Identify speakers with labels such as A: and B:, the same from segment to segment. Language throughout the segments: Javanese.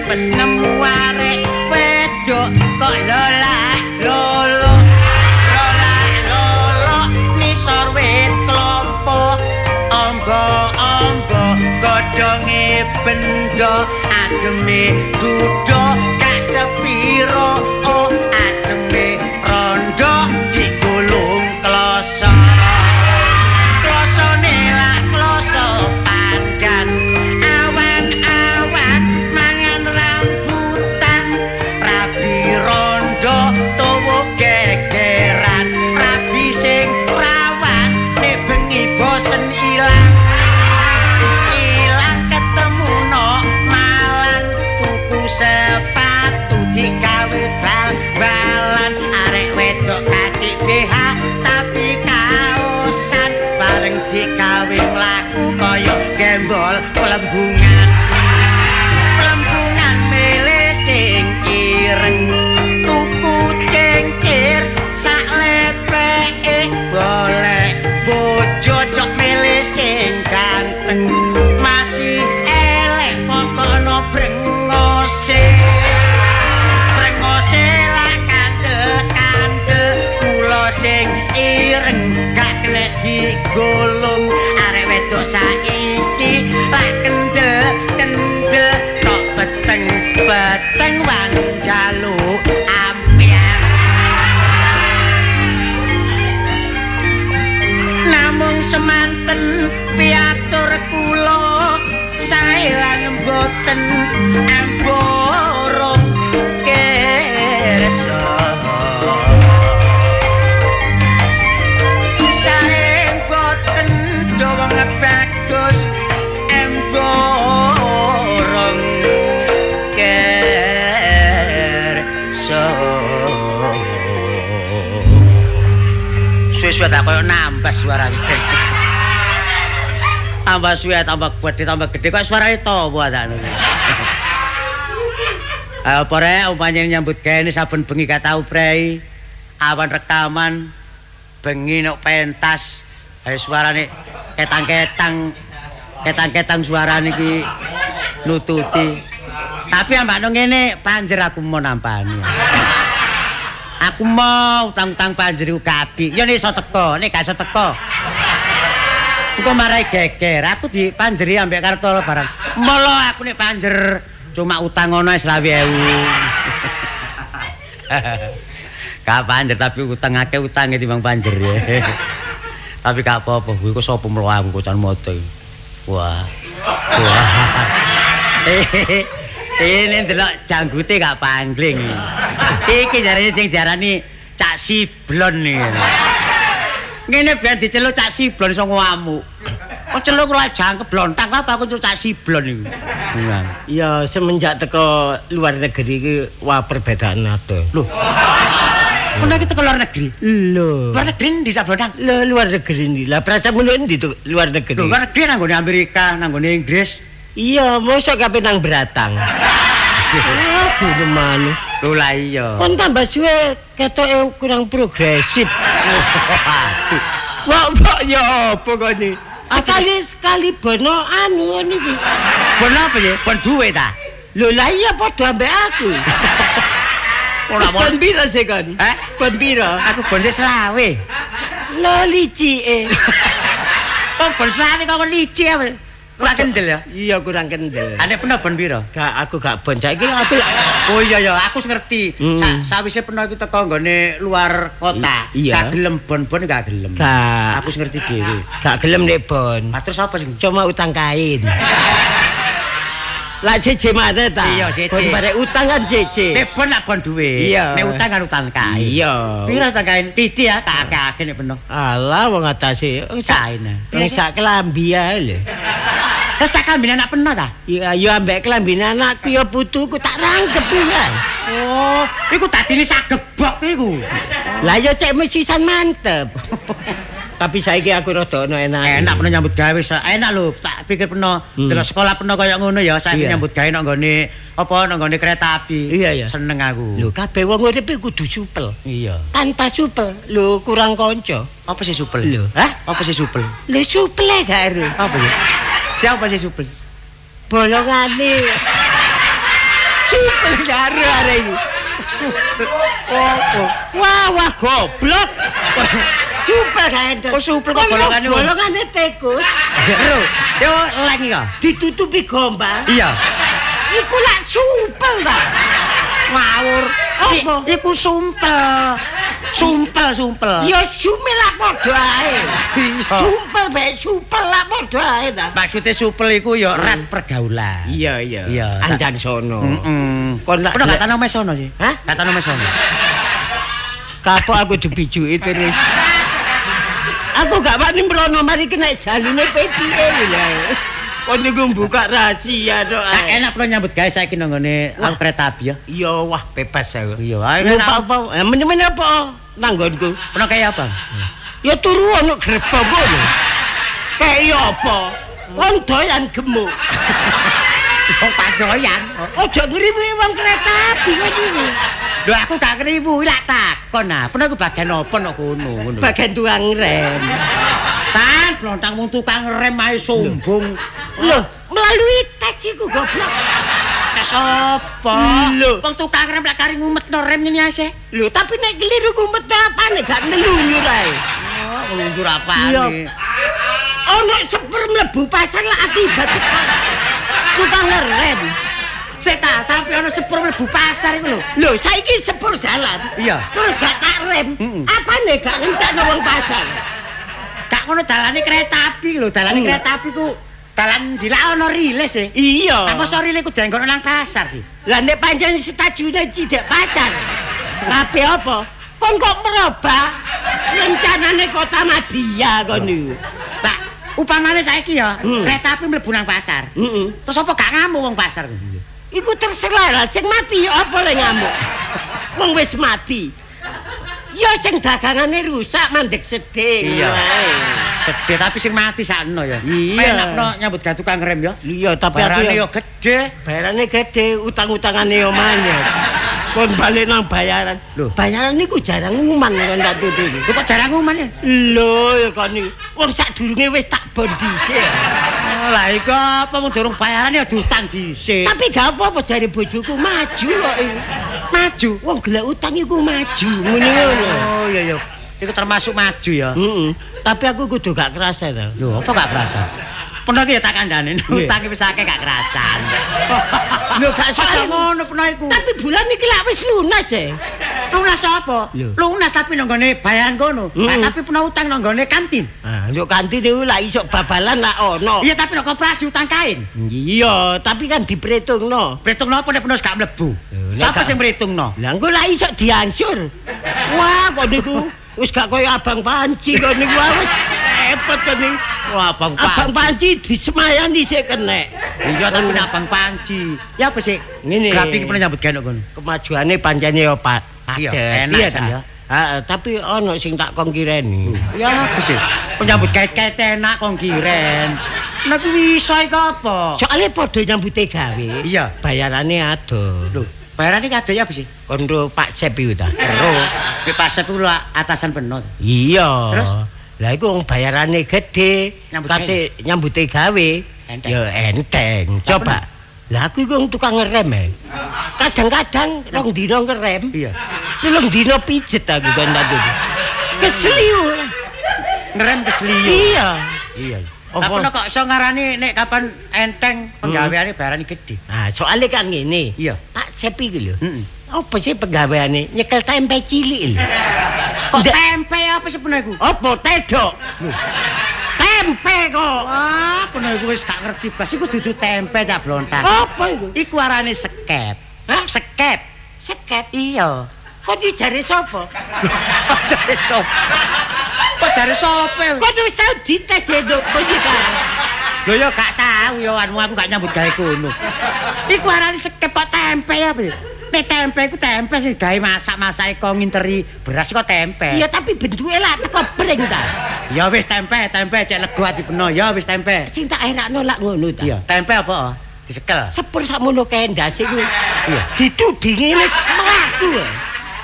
A: Apes nemu arek wedok kok lolah lolo lolah lolo nisor wit klopo ombo-ombo godhonge bendo ademe dudo gak sepiro oh ademe rondo digulung kloso klosone lak kloso pandan awan-awan mangan rambutan rabi rondo tuwa gegeran rabi sing prawan nek bengi bosen ilang ilang ketemu no malang tuku sepatu digawe bal-balan arek wedok katik BH tapi kaosan bareng digawe mlaku kaya gembol plembungan plembungan milih sing ireng tuku cengkir sak lepeke golek bojo cok milih sing ganteng masih elek pokokno brengose brengose lak kandel-kandel kula sing ireng gak kena digulung arek wedok saiki lak kendel-kendel tok peteng-peteng wani njaluk ambyar namung semanten piatur kula sae lan mboten amborong kersa sae mboten dawa bagus amborong kersa. Suwe-suwe tak koyo nambah suarane. Tambah suwe tambah gede kok suarane tawa sakno. Ayo apa rek umpamane nyambut gawe saben bengi gak tau prei. Awan rekaman bengi nok pentas. Ayo suarane ketang-ketang ketang-ketang suarane iki nututi. Tapi ambakno ngene panjer aku mau nampani. Aku mau utang-utang panjer iku kabeh. Ya nek iso teko, nek gak iso teko. Engko marai geger, aku dipanjeri ambek Kartolo barang. Molo aku nek panjer cuma utang ono 25.000. Gak panjer tapi utang akeh utange timbang panjer. Tapi gak apa-apa, iku sapa mlo aku kocan moto iki. Wah. Wah. Ini ndelok janggute gak pangling. Iki jarane sing diarani Cak Siblon iki. Ngene ben diceluk Cak Siblon iso ngamuk. Kok celuk kok jangkep blontang apa aku celuk Cak Siblon iku.
B: Ya semenjak teko luar negeri iki wah perbedaan ado.
A: Lho. Kono iki teko luar negeri.
B: Lho.
A: Luar negeri ndi Cak Blontang?
B: Lho luar negeri ndi? Lah prasamu ndi to luar negeri?
A: Lho luar negeri nang nggone Amerika, nang nggone Inggris.
B: Iya, mosok kabeh nang Bratang. Aduh, manu.
A: Lho lah iya.
B: Kon tambah suwe ketoke kurang progresif. Wah, mbok ya apa kok iki? Sekali bono anu ngono iki.
A: Bono apa ya? Bon duwe ta?
B: Lho lah iya padha ambek aku.
A: Ora
B: bon piro sih kon?
A: Hah?
B: Bon piro?
A: Aku bon 25.
B: Lho licike.
A: Kok bon 25 kok licik apa? Kurang kendel ya?
B: Iya kurang kendel.
A: Ane peno bon piro?
B: Gak, aku gak bon saiki aku.
A: Oh iya ya, aku ngerti. Sawise peno iku teko nggone luar kota. Gak gelem bon-bon gak gelem.
B: Gak.
A: Aku ngerti dhewe.
B: Gak gelem nek bon.
A: Ah terus apa sing?
B: Cuma utang kain. Lah jeje mana ta?
A: Iya, jeje.
B: Bon bare utang kan jeje.
A: Nek bon lak bon duwe.
B: Iya.
A: Nek utang kan utang kain.
B: Iya.
A: Piro utang kain? Titik ya, tak akeh-akeh nek peno.
B: Alah wong atase
A: kain.
B: Wong sak kelambi ae lho.
A: Terus tak klambine anak peno ta?
B: Iya, ya ambek klambine anakku ya putuku tak rangkep ya.
A: Oh, iku dadine sak gebok iku.
B: Lah ya cek mesisan mantep. Tapi saiki aku rada ono enak.
A: Enak peno nyambut gawe wis enak lho, tak pikir peno delok sekolah peno kaya ngono ya, saiki nyambut gawe nang nggone apa nang nggone kereta api.
B: Iya ya.
A: Seneng aku.
B: Lho kabeh wong urip kudu supel.
A: Iya.
B: Tanpa supel lho kurang kanca.
A: Apa sih supel?
B: Lho,
A: hah? Apa sih supel?
B: Lho supel e gak ero.
A: Apa sih? Siapa sih supel?
B: Bolongane. Karo arek iki.
A: Opo?
B: Wah, wah goblok. Supel kae.
A: Kok supel kok bolongane?
B: Bolongane tikus.
A: Lho, yo leng iki.
B: Ditutupi gombal.
A: Iya.
B: Iku lak supel ta.
A: Ngawur.
B: Apa?
A: Iku sumpel. Sumpel, sumpel.
B: Ya sume lak padha ae.
A: Iya.
B: Sumpel bae supel lak padha ae ta.
A: Maksude supel iku ya rat pergaulan.
B: Iya, iya.
A: Iya.
B: Anjan sono.
A: Heeh.
B: Kon lak
A: Pernah gak tau mesono sih?
B: Hah?
A: Gak tau mesono.
B: Kapok aku dibijuki terus. Aku gak wani mrono mari kena jalune PTE lho. Kon niku buka rahasia tok
A: Gak
B: ae.
A: enak perlu nyambut gawe saiki nang ngene aku kereta api ya.
B: Iya, wah bebas aku.
A: Iya, ayo
B: Apa apa? Men-men apa nanggonku?
A: Pernah kaya apa?
B: Ya turu ono gerbong ngono. Kaya apa? Kon doyan gemuk.
A: Wong padoyan.
B: Ojo ngriwi wong kereta api wis iki.
A: Lho aku gak ngriwu, lak takon nah. Pernah aku bagian apa nok kono ngono.
B: Bagian tukang rem.
A: Tan, blontang wong tukang rem ae sombong.
B: Lho, melalui tes iku goblok.
A: Tes apa?
B: Lho.
A: Wong tukang rem lak kari ngumetno rem ngene ae.
B: Lho, tapi nek keliru ngumetno apane gak ngelunyur ae.
A: Oh, ngelunjur apane?
B: Iya. Ono sepur mlebu pasar lak akibat tukang rem.
A: Sik ta, sampe ono sepur mlebu pasar iku lho.
B: Lho, saiki sepur jalan.
A: Iya.
B: Terus gak tak rem. Apane gak ngentekno wong pasar?
A: Gak ngono dalane kereta api lho, dalane kereta api ku dalan dilak ono rile sih.
B: Iya.
A: Apa iso rile ku denggono nang pasar sih?
B: Lah nek pancen stasiune cidek pasar. Kabeh apa? Kon kok merubah rencanane Kota Madya kon niku.
A: Pak, upamane saiki ya, kereta api mlebu nang pasar.
B: Heeh.
A: Terus apa gak ngamuk wong pasar ku?
B: Iku terserah lah, sing mati ya apa le ngamuk. Wong wis mati. Ya sing dagangane rusak mandek sedih.
A: Iya. Gede tapi sing mati sakno ya.
B: Iya.
A: Enakno nyambut gawe tukang rem ya.
B: Iya, tapi aku
A: Bayarane yo gede.
B: Bayarane gede, utang-utangane yo manyet. Kon balik nang bayaran.
A: Lho.
B: Bayaran niku jarang nguman kon tak tutuki.
A: Lho kok jarang nguman ya?
B: Lho, ya kon niku. Wong sadurunge wis tak bon dhisik.
A: Oh, lah iku apa wong durung bayaran ya diutang dhisik.
B: Tapi gak apa-apa jare bojoku maju kok iku.
A: Maju.
B: Wong golek utang iku maju ngono lho.
A: Oh iya iya. Iku termasuk maju ya.
B: Heeh. Tapi aku kudu gak kerasa to.
A: Lho, apa gak kerasa? Peno iki ya tak kandhane,
B: Iya.
A: utang wis akeh gak kerasan.
B: Lho gak
A: Aja ngono peno iku.
B: Tapi bulan iki lak wis lunas e.
A: Lunas apa?
B: Lho.
A: Lunas tapi nang nggone bayaran kono. Lah tapi peno utang nang nggone kantin.
B: Ah, yo kantin iku lak iso babalan lak ono.
A: Iya tapi nang koperasi utang kain.
B: Iya, tapi kan diperhitungno.
A: Perhitungno apa nek peno gak mlebu?
B: Nek
A: Sapa sing perhitungno?
B: Lah engko lak iso diangsur. Wah, kok niku wis gak koyo abang panci kok niku wis repot kok niku.
A: Wah, abang panci.
B: Abang panci disemayani sik kenek.
A: Iya tapi nek abang panci. Ya apa sih?
B: Ngene.
A: Grapi iki pernah nyambut gawe kono.
B: Kemajuane pancene yo Pak.
A: Iya,
B: Padet.
A: enak
B: Iya
A: jan
B: ta?
A: ya.
B: Heeh, tapi ono sing tak kon kireni.
A: Ya apa sih? Penyambut gawe-gawe enak kong kiren. Nek kuwi iso iku apa?
B: Soale padha nyambute gawe.
A: Iya.
B: Bayarane adoh.
A: Lho, bayarane kabeh ya apa sih?
B: Kondo Pak Sep iku ta.
A: Ero. Ki Pak Sep iku lho atasan peno.
B: Iya.
A: Terus?
B: Lah iku wong bayarane gedhe,
A: Nyambut
B: kate nyambute gawe.
A: Enteng.
B: Ya enteng.
A: Lah,
B: Coba. Lah aku iku wong tukang ngerem e. Kadang-kadang rong dina ngerem.
A: Iya.
B: Telung dina pijet aku kon tak. Keseliu.
A: Ngerem keseliu.
B: Iya.
A: Iya.
B: Apa?
A: Tapi kok iso ngarani nek kapan enteng penggaweane bayarane gedhe.
B: Nah, soalnya kan ngene.
A: Iya.
B: Pak Sep iki lho.
A: Heeh.
B: Apa sih penggaweane? Nyekel tempe cilik lho.
A: Kok tempe apa sih peno iku?
B: Apa tedok? Tempe kok.
A: Wah, peno iku wis gak ngerti blas iku dudu tempe cak blontang.
B: Apa iku?
A: Iku arane sekep.
B: Hah?
A: Sekep.
B: Sekep.
A: Iya.
B: Kok dijare sapa?
A: Kok jare sapa? Kok jare sapa?
B: Kok wis tau dites ya, Nduk? Kok iki ta?
A: Lho ya gak tau ya anu aku gak nyambut gawe kono. Iku arane sekep kok tempe apa ya? Nek tempe iku tempe sing gawe masak-masake kok nginteri beras kok tempe.
B: Iya, tapi bentuke lak teko pring ta.
A: Ya wis tempe, tempe cek lego ati peno. Ya wis tempe.
B: Sing tak erakno lak ngono ta.
A: Iya, tempe apa? Disekel.
B: Sepur sakmono kae ndase iku.
A: Iya.
B: Ditudingi ngene mlaku.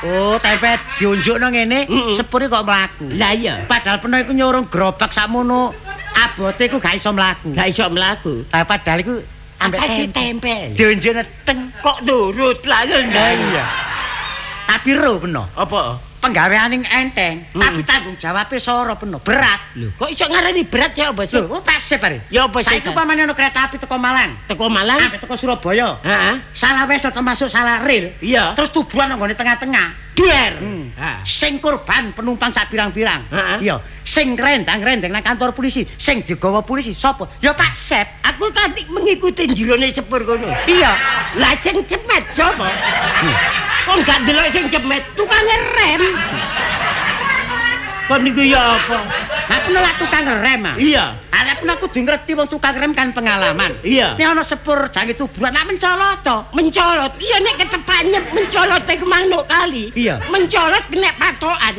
A: Oh, tempe diunjukno ngene, sepure kok mlaku.
B: Lah iya.
A: Padahal peno iku nyurung gerobak sakmono abote iku gak iso mlaku.
B: Gak iso mlaku.
A: Lah padahal iku Ambek
B: tempe.
A: Dionjene teng
B: kok nurut lah
A: iya. Tapi ro peno.
B: Apa?
A: Penggaweane enteng, tapi tanggung jawabe soro peno, berat.
B: Lho, kok iso ngarani berat ya apa sih?
A: Lho, pasif are.
B: Ya apa sih?
A: Saiki upamane ono kereta api teko Malang.
B: Teko Malang
A: sampai teko Surabaya.
B: Heeh.
A: Salah wes termasuk salah rel.
B: Iya.
A: Terus tubuhan nang nggone tengah-tengah.
B: Duer.
A: Sing korban penumpang sak pirang-pirang. Iya. Sing rendang-rendeng nang kantor polisi, sing digawa polisi sapa? Ya Pak Sep.
B: Aku tadi mengikuti jerone sepur kono.
A: Iya.
B: Lah sing cemet sapa? Kok gak ndelok sing cemet, tukang rem. Kon niku ya apa?
A: Aku nolak tukang rem ah.
B: Iya.
A: Arep aku kudu ngerti wong tukang rem kan pengalaman.
B: Iya.
A: Nek ana sepur jange tubuhan lak mencolot to.
B: Mencolot. Iya nek ketepaknya mencolot iku manuk kali.
A: Iya.
B: Mencolot kena patokan.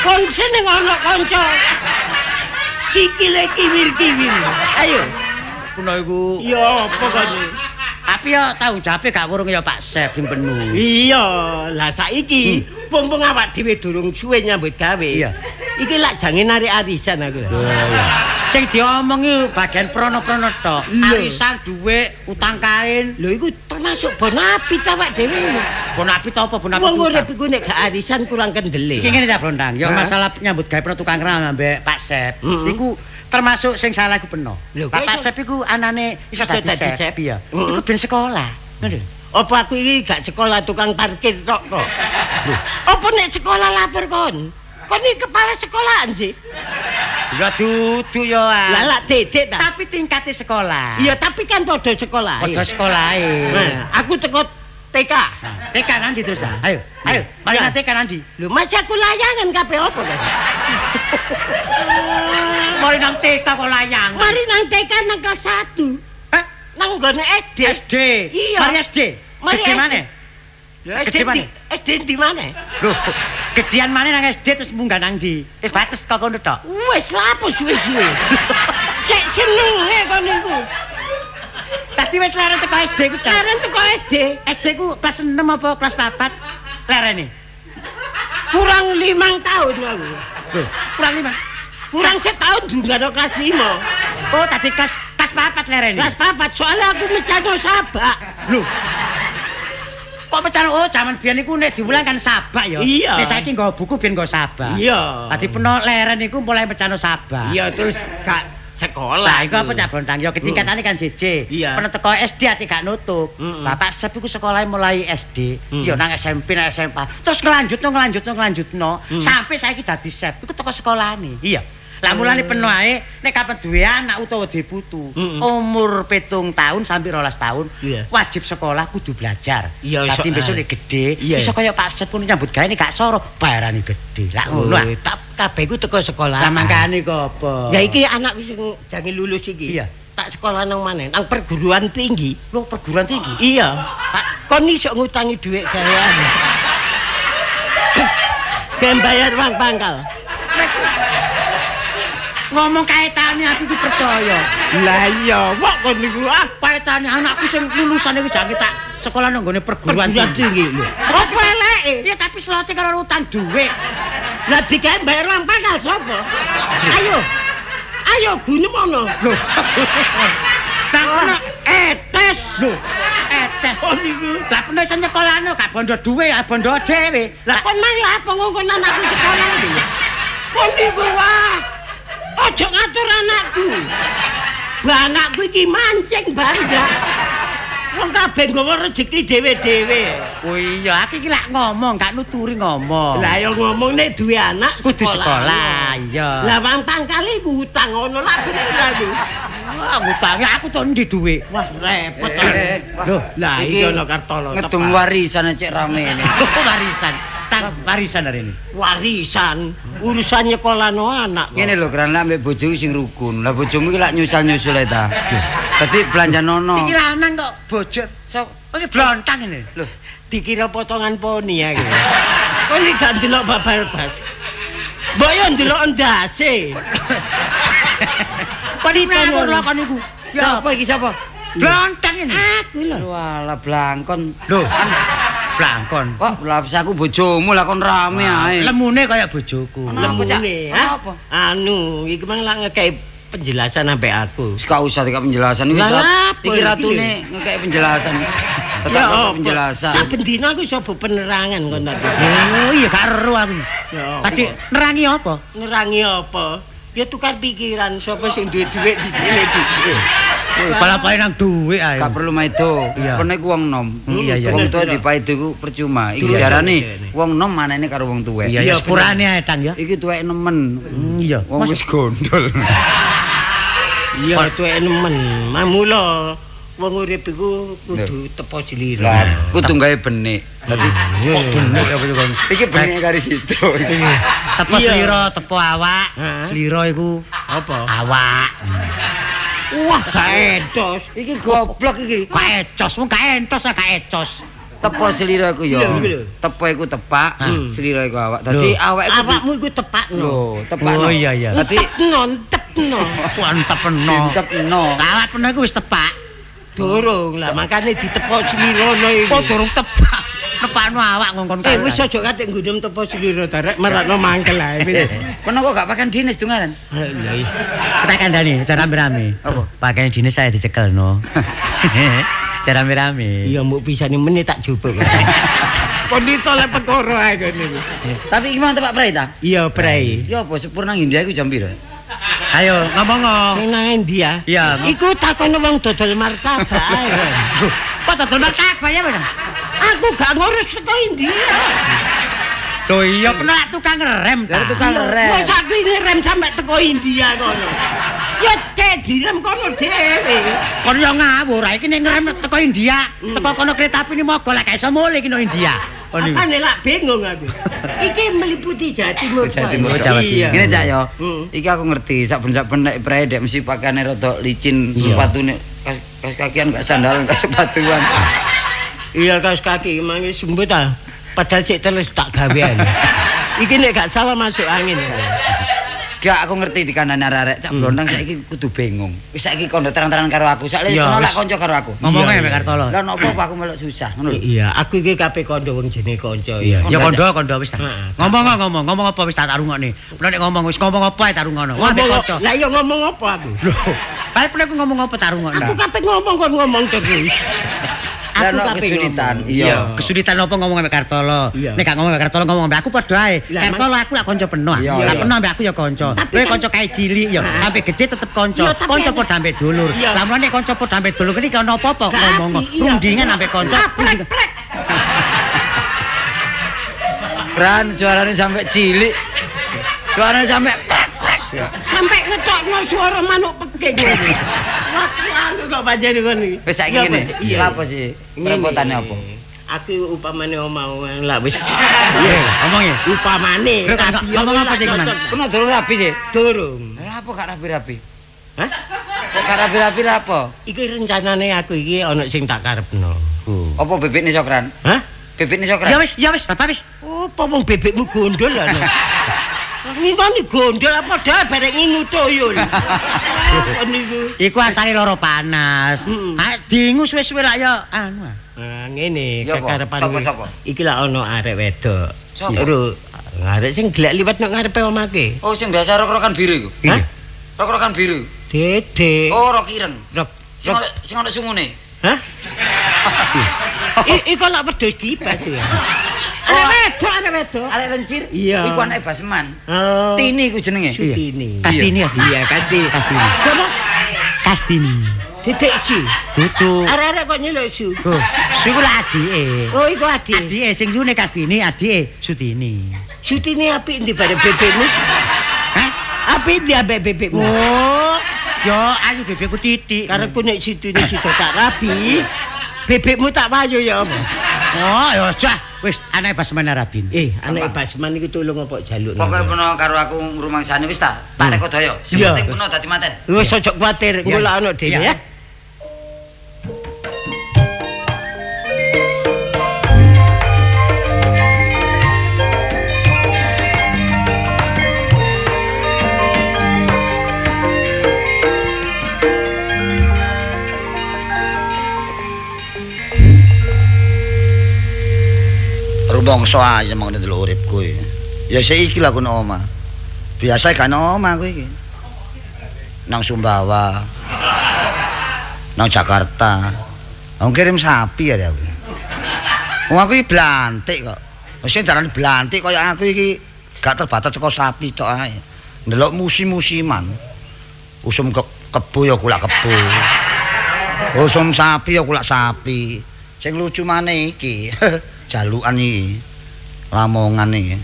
B: Kon seneng ana kanca. Sikile kiwir-kiwir. Ayo.
A: Puno iku.
B: Ya apa kon?
A: Tapi ya tanggung jawabe gak wurung ya Pak Sep sing penuh.
B: Iya, lah saiki mumpung awak dhewe durung suwe nyambut gawe.
A: Iya.
B: Iki lak jange narik arisan aku.
A: Iya. Sing diomongi bagian prono-prono tok. Arisan, dhuwit, utang kain.
B: Lho iku termasuk bonapit awak dhewe.
A: Bonapit apa bonapit?
B: Wong urip iku nek gak arisan kurang kendele.
A: Iki ngene ta Blondang, ya masalah nyambut gawe prono tukang rem ambek Pak Sep. Iku termasuk sing salah iku peno. Pak Sep iku anane iso dadi sep. Iya. Iku ben sekolah. Ngono lho.
B: Apa aku iki gak sekolah tukang parkir tok kok? Lho, apa nek sekolah lapor kon? Kon iki kepala sekolahan sih.
A: Ya dudu ya.
B: Lah lak dedek ta.
A: Tapi tingkate sekolah.
B: Iya, tapi kan padha sekolah.
A: Padha sekolahe.
B: Nah, aku teko TK.
A: Nah, TK nanti terus. Ayo, ayo. Mari nang TK nanti.
B: Lho, masih aku layangan kabeh apa ta?
A: Mari nang TK kok layangan.
B: Mari nang TK nang kelas 1.
A: Hah?
B: Nang nggone SD.
A: SD.
B: Iya.
A: Mari SD.
B: Mari
A: SD mana?
B: SD SD di mana?
A: Loh, gedean mana nang SD terus munggah nang ndi? Wis bates kok kono tok.
B: Wis lapo suwe-suwe. Cek jenenge kon niku.
A: Tadi wis leren teko SD ku.
B: Leren teko SD.
A: SD ku kelas 6 apa kelas 4? Lerene.
B: Kurang 5 tahun aku.
A: Loh, kurang 5.
B: Kurang setahun juga no kelas 5.
A: Oh, tadi kelas 4 lerene.
B: Kelas 4 soalnya aku mecano sabak.
A: Loh. Kok mecano? Oh, jaman biyen iku nek diwulang kan sabak ya.
B: Iya.
A: Nek saiki nggawa buku ben nggawa sabak.
B: Iya.
A: Dadi peno leren iku mulai mecano sabak.
B: Iya, terus gak sekolah.
A: Lah iku apa Cak Bontang? Ya ketingkatane kan JJ.
B: Iya.
A: Peno teko SD ati gak nutup. Bapak Sep iku sekolahe mulai SD, ya nang SMP nang SMA. Terus ngelanjutno sampai saiki dadi Sep. Iku teko sekolahane. Iya. Lah mulane peno ae nek kapan duwe anak utawa duwe putu, umur 7 tahun sampai 12 tahun wajib sekolah kudu belajar. Dadi besok nek gedhe iso kaya Pak Sep kuwi nyambut gawe nek gak soro bayarane gedhe. Lah ngono.
B: Kabeh iku teko sekolah.
A: Lah mangkane kok apa?
B: Ya iki anak wis jange lulus iki.
A: Iya.
B: Tak sekolah nang maneh, nang perguruan tinggi.
A: Lho perguruan tinggi?
B: Iya. Pak, kon iso ngutangi dhuwit gawean. Ben bayar uang pangkal.
A: Ngomong kaitane aku iki percaya.
B: Lah iya, kok kon niku ah
A: kaitane anakku sing lulusan iku jange tak sekolah nang nggone perguruan tinggi lho.
B: Apa eleke?
A: Ya tapi slote karo utang dhuwit.
B: Lah digawe bayar uang pangkal sapa? Ayo. Ayo gunem ana.
A: Lho. Tak etes lho. Etes
B: kon niku.
A: Lah peno iso nyekolahno gak bondo dhuwit, bondo dhewe.
B: Lah kon mang lha apa ngongkon anakku sekolah iki? Kon niku wah. Ojo ngatur anakku. Lah anakku iki mancing bangga. Wong kabeh nggawa rejeki dhewe-dhewe.
A: Oh iya, aku iki lak ngomong, gak nuturi ngomong.
B: Lah ya ngomong nek duwe anak
A: kudu sekolah. Iya.
B: Lah wong pangkale iku utang ngono lak bener aku.
A: Wah, utange aku to endi dhuwit?
B: Wah, repot.
A: Loh,
B: lah iki ana Kartolo.
C: Ngedum warisan cek rame ini.
A: Warisan. Tang warisan hari ini.
B: Warisan, urusan nyekolahno anak.
C: Ngene lho, Gran, lak ambek bojoku sing rukun. Lah bojomu iki lak nyusal-nyusul ae ta. Dadi belanja nono.
A: Iki lanang kok bojo. Iki blontang ini.
B: Lho, dikira potongan poni ya iki. Kok iki gak ndelok babar bas. Mbok yo ndelok ndase.
A: Kok iki ngawur lho kon niku.
C: Ya apa iki sapa?
A: Blontang ini.
B: Aku lho.
C: Walah blangkon.
A: Lho, blangkon.
C: Kok lah aku bojomu lah kon rame ae.
A: Lemune kaya bojoku.
B: Lemune, ha? Anu, iki mang lak ngekei penjelasan ambek aku.
C: Wis gak usah dikek penjelasan iki. Iki ratune ngekek penjelasan. Tetap penjelasan.
B: Saben dina aku iso penerangan kon tadi.
A: Oh iya gak ero aku. Tadi nerangi apa?
B: Nerangi apa? Ya tukar pikiran sapa sing duwe dhuwit dicile dhuwit.
A: Balapae nang dhuwit ae.
C: Gak perlu maido. Kono iku wong nom.
A: Iya.
C: Wong tuwa dipaido iku percuma. Iki diarani wong nom manene karo wong tuwek.
A: Iya, sepurane ae Tang ya.
C: Iki tuwek nemen.
A: Iya.
C: Wong wis gondol.
B: Iya, tuwek nemen. Mamula wong urip iku kudu tepo slira.
C: Lah, kudu gawe benik. Dadi
A: kok benik apa iku?
C: Iki benik kari situ.
A: Tepo slira, tepo awak. Slira iku
B: apa?
A: Awak.
B: Wah, gak entos.
C: Iki goblok iki.
A: Gak ecos, wong gak entos gak ecos.
C: Tepo slira iku ya. Tepo iku tepak, slira iku awak. Dadi awak iku
B: awakmu iku tepakno.
C: Lho, tepakno.
A: Oh iya iya.
C: Dadi
B: tepno.
A: Tepno.
C: Tepno.
A: Awak peno iku wis tepak.
B: Durung lah, makane ditepok slirane iki.
A: Kok durung tepak? Tepakno awak ngongkon
B: kae. Wis aja katik nggunem tepo slira darek merakno mangkel ae.
C: Kono kok gak pakan dinas dungaran?
B: Lha iya.
A: Tak kandhani, aja rame-rame.
C: Apa?
A: Pakaian dinas saya dicekelno. Aja rame-rame.
B: Iya mbok pisane menit tak jupuk. Kon ditolek perkara ae kene iki.
C: Tapi iki mang tepak prei ta?
B: Iya, prei.
C: Ya apa sepur nang India iku jam piro?
A: Ayo ngomong.
B: Sing nang India.
A: Iya.
B: Iku takono wong dodol martabak ae.
A: Kok dodol martabak ya, Mas?
B: Aku gak ngurus teko India.
A: Lho iya pernah tukang rem ta.
C: Tukang rem.
B: Wis aku ngerem sampe teko India kono. Ya cek direm kono dhewe.
A: Kon yo ngawur, iki nek ngerem teko India, teko kono kereta api ni mogo lek gak iso mulih iki nang India.
B: Apane lak bingung aku. Iki meliputi Jawa Timur.
C: Jawa Timur. Ngene Cak yo. Iki aku ngerti saben-saben nek prei dek mesti pakaiane rada licin, sepatune kaos kakian gak sandalan, gak sepatuan.
B: Iya kaos kaki mangi sembut ta. Padahal sik terus tak gawean. Iki nek gak salah masuk angin.
C: Gak aku ngerti dikandani arek-arek Cak Blondang saiki kudu bingung. Wis saiki kondo terang-terangan karo aku. Soale nolak kanca karo aku.
A: Ngomongnya mek Kartolo.
C: Lah nopo apa aku melok susah ngono lho.
B: Iya, aku iki kabeh kondo wong jenenge kanca.
A: Ya kondo wis ta. Ngomong apa wis tak tarungokne. Nek ngomong wis ngomong apa ae tarungono. Wah mek kanca.
B: Lah iya ngomong apa aku?
A: Lho, paling aku ngomong apa tarungokne.
B: Aku kabeh ngomong kon ngomong terus.
C: Aku kesulitan. Iya.
A: Kesulitan apa ngomong ambek Kartolo? Nek gak ngomong ambek Kartolo ngomong ambek aku padha ae. Kartolo aku lak kanca penuh. Lah penuh ambek aku ya kanca. Kowe kanca kae cilik ya, sampe gedhe tetep kanca. Kanca padha ambek dulur. Lah mulane kanca padha ambek dulur iki ana apa-apa ngomong. Rundingan ambek kanca.
C: Ran suarane sampe cilik. Suarane sampe
B: sampe ngetokno suara manuk pekik ngene. Waktu anu kok panjenengan kon iki.
C: Wis saiki ngene. Lha apa sih? Repotane apa?
B: Aku upamane omah lah wis.
A: Iya, ngomong ya.
B: Upamane.
A: Ngomong apa sih gimana?
C: Kono durung rabi sih.
B: Durung.
C: Lah apa gak rabi-rabi?
B: Hah?
C: Kok gak rabi-rabi lah apa?
B: Iki rencanane aku iki ana sing tak karepno.
C: Apa bebekne Sokran?
B: Hah?
C: Bebekne Sokran.
A: Ya wis, bapak wis.
B: Apa wong bebekmu gondol lho. Ngene gondol apa dah bareng ngingu tuyul. Apa niku?
A: Iku asale lara panas. Ha dingu suwe-suwe lak ya anu.
B: Nah, ngene kekarepan iki lak ana arek wedok.
C: Sapa?
B: Arek sing glek liwat nang ngarepe omake.
C: Oh, sing biasa rok-rokan biru iku.
B: Hah?
C: Rok-rokan biru.
B: Dede.
C: Oh, rok ireng.
B: Rok
C: sing ana sungune.
B: Hah? Iku lak wedhus dibas ya. Arek wedok.
C: Arek lencir.
B: Iya.
C: Iku anake Basman.
B: Oh.
C: Tini iku jenenge.
B: Sutini.
A: Kastini ya.
B: Iya, Kastini. Sopo?
A: Kastini.
B: Titik Su.
A: Dudu.
B: Arek-arek kok nyeluk Su.
A: Oh, Su iku lak adike.
B: Oh, iku adike.
A: Adike sing sune Kastini, adike Sutini.
B: Sutini apik ndi bare bebekmu?
A: Hah?
B: Apik ndi ambek bebekmu?
A: Oh, yo ayu bebekku titik.
B: Karepku nek Sutini sida tak rabi. Bebekmu tak wayu ya apa?
A: Oh, ya aja. Wis anake Basman Arabin.
B: Anake Basman iku tulung apa jaluk.
C: Pokoke peno karo aku ngrumangsane wis ta. Tak reko daya. Sing penting peno dadi manten.
B: Wis aja kuwatir, engko lak ono dhewe ya.
D: Rumangsa ayem ngene delok uripku iki. Ya sik iki lho aku nang omah. Biasa gak nang omah aku iki. nang Sumbawa. Nang Jakarta. Wong kirim sapi ya aku. Wong aku iki blantik kok. Wis darane blantik kaya aku iki gak terbatas teko sapi tok ae. Ndelok musim-musiman. Usum kebo ya kulak kebo. Usum sapi ya kulak sapi. Sing lucu maneh iki, jalukan iki. Lamongan iki.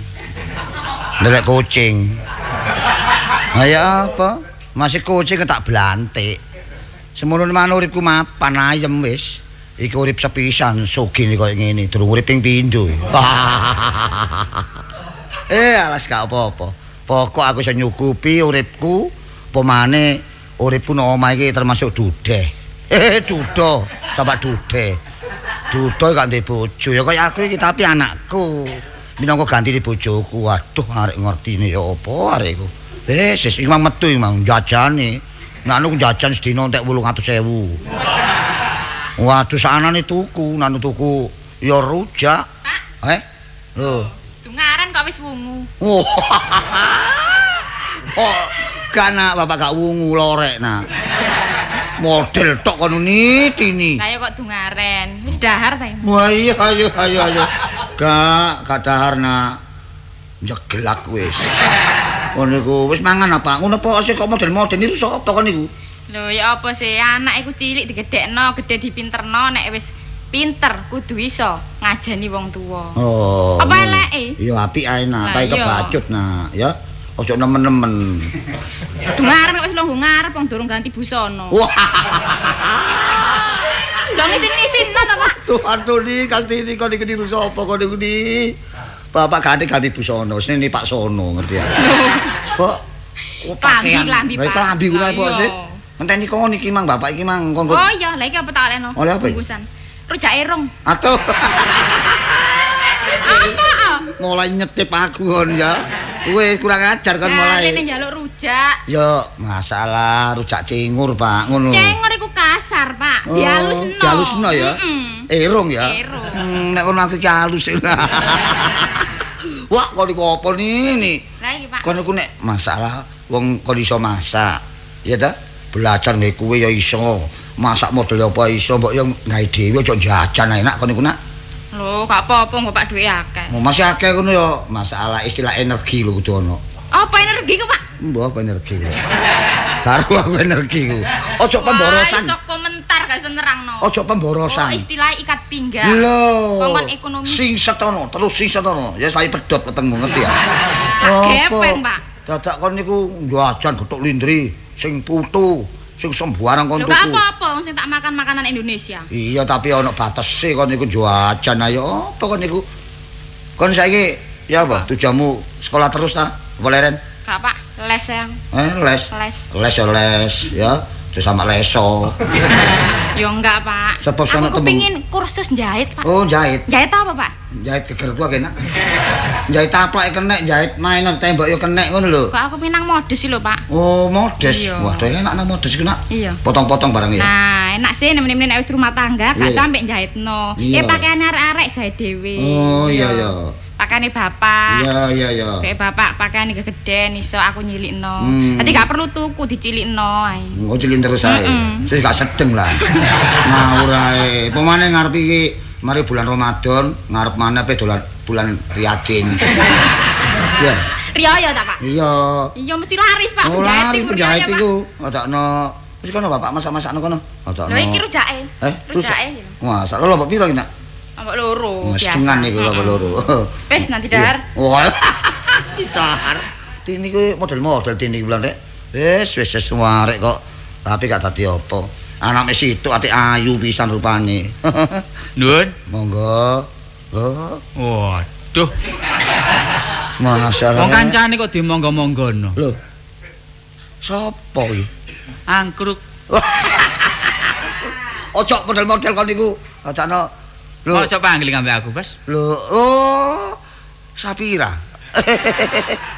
D: Ndelek kucing. Lah ya apa? Masih kucing tak blantik. Semono maneh uripku mapan ayem wis. Iki urip sepisan sugih koyo ngene, durung urip ping pindho. Alas gak apa-apa. Pokok aku iso nyukupi uripku, apa maneh uripku nang omah iki termasuk dudeh. Dudo, sampak dudeh. Dudo gak ndek bojo ya kaya aku iki tapi anakku minangka gantine bojoku. Waduh arek ngertine ya apa arek iku. Wis iki mang metu iki mang jajane. Nek anu jajan sedina entek 800.000. Waduh saanane tuku, nanu tuku ya rujak. Pak. Lho.
E: Dungaran kok wis wungu.
D: Oh, gak nak bapak gak wungu lorek nak. Model tok kono nitini.
E: Lah ya kok dungaren. Wis dahar ta.
D: Wah iya ayo ayo ayo. Gak dahar nak. Jeglak wis. Ngono iku wis mangan apa? Ngono apa sih kok model-model niku sapa kon niku?
E: Lho ya apa sih anak iku cilik digedhekno, gedhe dipinterno nek wis pinter kudu iso ngajeni wong tuwa.
D: Oh.
E: Apa eleke?
D: Ya apik ae nak, pae kebacut nak ya. Ojo nemen-nemen.
E: Dungaran kok wis lungguh ngarep wong durung ganti busana.
D: Wah.
E: Jangan isin-isinno ta, Pak.
D: Tuh aduh ni kantini kon iki niru sapa kon niku ni. Bapak ganti busana, sini Pak Sono ngerti ya. Kok
E: klambi Pak.
D: Klambi kuwi apa sih? Ngenteni kon iki mang bapak iki mang kon.
E: Oh iya, lha iki apa tak olehno? Bungkusan. Rujak erong.
D: Atuh.
E: Apa?
D: Mulai nyetip aku kon ya. Wis kurang ajar kon mulai.
E: Lah njaluk rujak.
D: Ya masalah rujak cingur, Pak, ngono.
E: Cingur iku kasar, Pak. Dialusno.
D: Dialusno ya. Erong ya. Nek kono aku iki halus. Wah, kon iku apa niki?
E: Lah iki, Pak.
D: Kon iku nek masalah wong kon iso masak. Ya ta? Belajar nggae kuwe ya iso. Masak model apa iso, mbok yo gawe dhewe aja jajan enak kon iku nak.
E: Lho, gak apa-apa Bapak duwe akeh.
D: Masih akeh ngono ya, masalah istilah energi lho kudu ono.
E: Apa energi ku, Pak?
D: Mbah apa energi ku? Baru aku energi ku. Ojo pemborosan.
E: Wah, iso komentar gak iso nerangno.
D: Ojo pemborosan.
E: Oh, istilah ikat pinggang.
D: Lho.
E: Kongkon ekonomi.
D: Sing setono, terus sing setono. Ya saya pedhot wetengmu ngerti ya.
E: Gepeng, Pak.
D: Dadak kon niku jajan gethuk lindri, sing putu. Sing sembarang kon tuku.
E: Lho apa-apa sing tak makan makanan Indonesia.
D: Iya tapi ana batese kon niku jajan ayo apa kon niku. Kon saiki ya apa tujuanmu sekolah terus ta? Apa leren?
E: Gak Pak, les yang.
D: Les.
E: Les.
D: Les ya les ya, terus sama leso.
E: Ya enggak Pak.
D: Sebab
E: aku kepengin kursus jahit Pak.
D: Oh jahit.
E: Jahit apa Pak?
D: Jahit geger gua kena. Jahit taplak kenek, jahit mainan tembok yo kenek ngono lho.
E: Kok aku pinang modus sih lho Pak.
D: Oh modus.
E: Iya.
D: Waduh enak nang modus iku nak.
E: Iya.
D: Potong-potong barang ya.
E: Nah enak sih nemen-nemen nek wis rumah tangga gak sampe jahitno. Pakaian arek-arek jahit dhewe.
D: Oh iya iya.
E: Pakaiane bapak.
D: Iya iya iya.
E: Kayak bapak pakaiane gegeden iso aku nyilikno. Dadi gak perlu tuku dicilikno ae.
D: Engko cilik terus ae. Sing gak sedeng lah. Ngawur ae. Pemane ngarep iki mari bulan Ramadan, ngarep maneh pe dolan bulan Riyadin. Iya.
E: Riyaya ta, Pak?
D: Iya.
E: Iya mesti laris, Pak.
D: Oh, laris penjahit iku. Adakno wis kono bapak masak-masakno kono. Adakno.
E: Lho iki rujake. Rujake.
D: Wah, sak lho mbok piro iki, Nak?
E: Mbok loro.
D: Setengah niku mbok loro.
E: Wis nanti dahar.
D: Wah. Dahar. Tini kuwi model-model tini bulan rek. Wis wis wis warek kok. Tapi gak dadi apa. Anak situ ati ayu pisan rupane.
C: Nuwun.
D: Monggo. Lho.
C: Waduh.
D: Masalah.
C: Wong kancane kok dimonggo-monggono.
D: Lho. Sopo iki?
C: Angkruk.
D: Ojo model-model kon niku. Acakno. Lho.
C: Ojo panggil ambek aku, Bos.
D: Lho, oh. Sapira.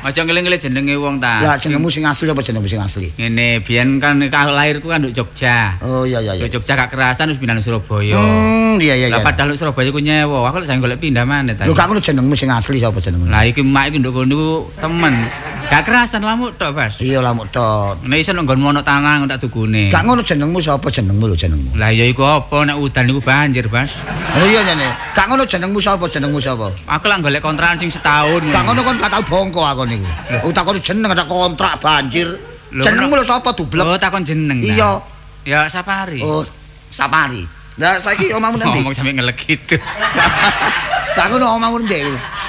C: Aja ngeling-ngeling jenenge wong ta.
D: Lah jenengmu sing asli apa jenengmu sing asli?
C: Ngene, biyen kan lahirku kan nduk Jogja.
D: Oh iya iya iya.
C: Nduk Jogja gak kerasan wis pindah nang Surabaya.
D: Iya iya iya.
C: Lah padahal nduk Surabaya ku nyewa, aku lek saiki golek pindah maneh ta.
D: Lho gak ngono jenengmu sing asli sapa jenengmu?
C: Lah iki mak iki nduk kono niku temen.
F: Gak kerasan lamuk tok, Bas.
D: Iya lamuk tok.
F: Nek iso nang nggonmu ana tanah tak dugune.
D: Gak ngono jenengmu sapa jenengmu lho jenengmu.
F: Lah ya iku apa nek udan iku banjir, Bas.
D: Iya jane. Gak ngono jenengmu sapa jenengmu sapa?
F: Aku lak golek kontrakan sing setahun.
D: Gak ngono kon gak tau bongko aku niku. Takon jeneng ada kontrak banjir. Jenengmu lho sapa dublek?
F: Oh, takon jeneng.
D: Iya.
F: Ya Sapari.
D: Oh, Sapari. Lah saiki omahmu nanti.
F: Ngomong sampe ngelek gitu.
D: Gak ngono omahmu ndi?